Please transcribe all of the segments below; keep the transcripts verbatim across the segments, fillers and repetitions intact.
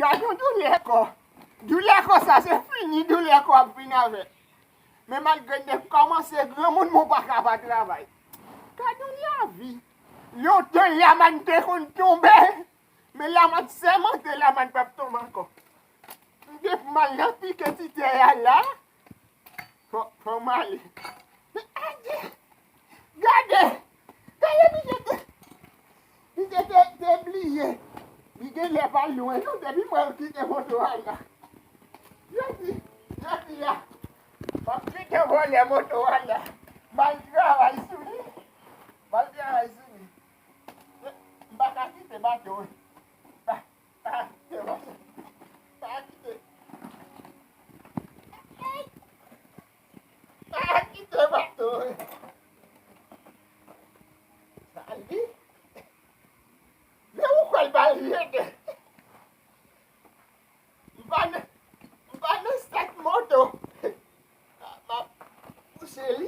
Gad yon doulè kò. Doulè kò sa, se fini doulè kò ap vin avè l. Men malgre m te kòmanse granmoun, men w pa ka pa travay. Gad yon lavi. Lontan Lamann te konn tonbe, men Lamann sèmante, Lamann p ap tonbe ankò. M te mal nan pike ti tè a la. Fò, fò m ale. Men adye! Gade! Gade misye te, misye te, te bliye. Li genlè pa lwen non, depi m wè l kite moto a la. Jodi, jodi a, m ap kite vòlè moto a la. M al travay sou li. M al travay sou li. M pa ka kite bato. Pa, pa kite bato. Pa kite. Pa kite bato. Sa li. Men ou kwè l pa l jete. M pa nan, m pa nan sèt moto. M ap pouse li.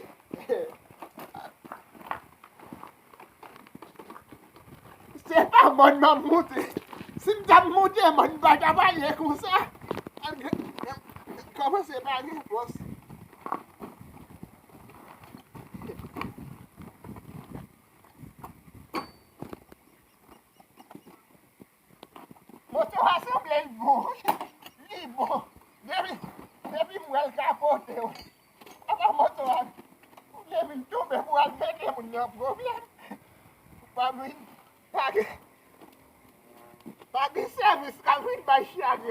Se pa mòn m ap moute. Si m t ap moute mòn, m pa t ap ale konsa. Kòmanse pa gen fòs. Moto a sanble l bon. Li bon. Depi, depi m wè l kapote, wi. Apa moto a, ou vle vin tonbe pou al mete moun nan pwoblèm. Ou pa vin, pa gen, pa gen sèvis k ap vin bay chage.